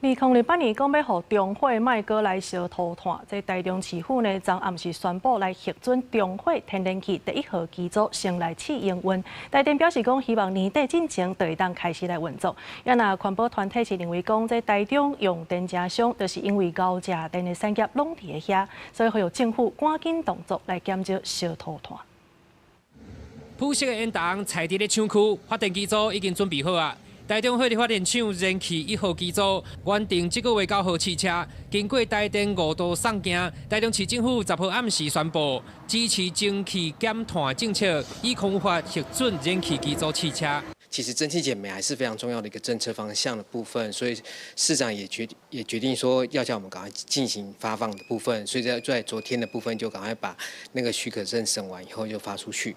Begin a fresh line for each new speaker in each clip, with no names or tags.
2028年講欲予中火莫閣來燒塗炭，這台中市府呢，昨暗時宣布來核准中火天然氣第一號機組先來試營運。台電表示講，希望年底進前就會當開始來運作。啊若環保團體是認為講，這台中用電誠傷，就是因為高價電的產業攏佇遐，所以呼籲政府趕緊動作來減少燒塗炭。
普式的煙囱採佇咧廠區，發電機組已經準備好啊。台中火力發電廠燃氣一號機組原定這個月9號試車，經過台電五度送件，台中市政府10號暗時宣布支持蒸汽減碳政策，以空法核准燃氣機組試車。
其實蒸汽減煤還是非常重要的一個政策方向的部分，所以市長也決定說要叫我們趕快進行發放的部分，所以在昨天的部分就趕快把那個許可證審完以後就發出去。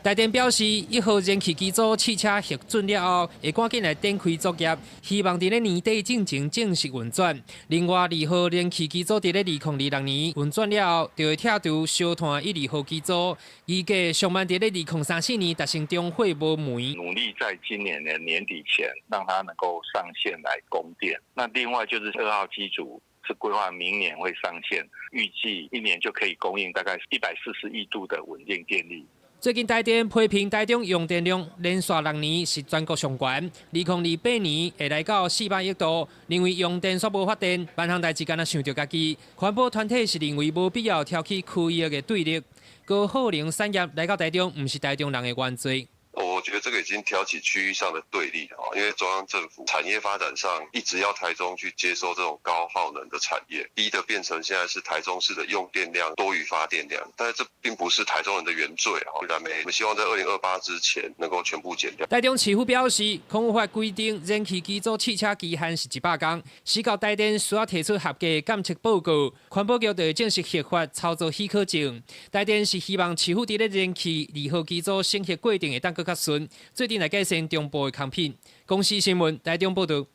台電表示，一號燃氣機組試車核准了後，會趕緊來展開作業，希望佇咧年底進前正式運轉。另外，二號燃氣機組佇咧2026年運轉了後，就會拆除燒炭一、二號機組，預計上慢佇咧2034年達成中火無煤。
努力在今年的年底前，讓它能夠上線來供電。那另外就是二號機組是規劃明年會上線，預計一年就可以供應大概140億度的穩定電力。
最近台電批評台中用電量連續6年是全國上懸，2028年會來到400億度，認為用電煞無發電，萬項代誌敢若想著家己。環保團體是認為無必要挑起區域的對立，高耗能產業來到台中，毋是台中人的原罪。
我覺得這個已經挑起區域上的對立啊，因為中央政府產業發展上一直要台中去接收這種高耗能的產業，逼得變成現在是台中市的用電量多於發電量，但是這並不是台中人的原罪啊。燃煤，我們希望在2028之前能夠全部減掉。
台中市府表示，空污法規定燃氣機組試車期限是100天，時到台電需要提出合格檢測報告，環保局就會正式核發操作許可證。台電是希望市府佇咧燃氣二號機組審核過程會當閣較順，做陣來改善中部的空品。公視新聞台中報導。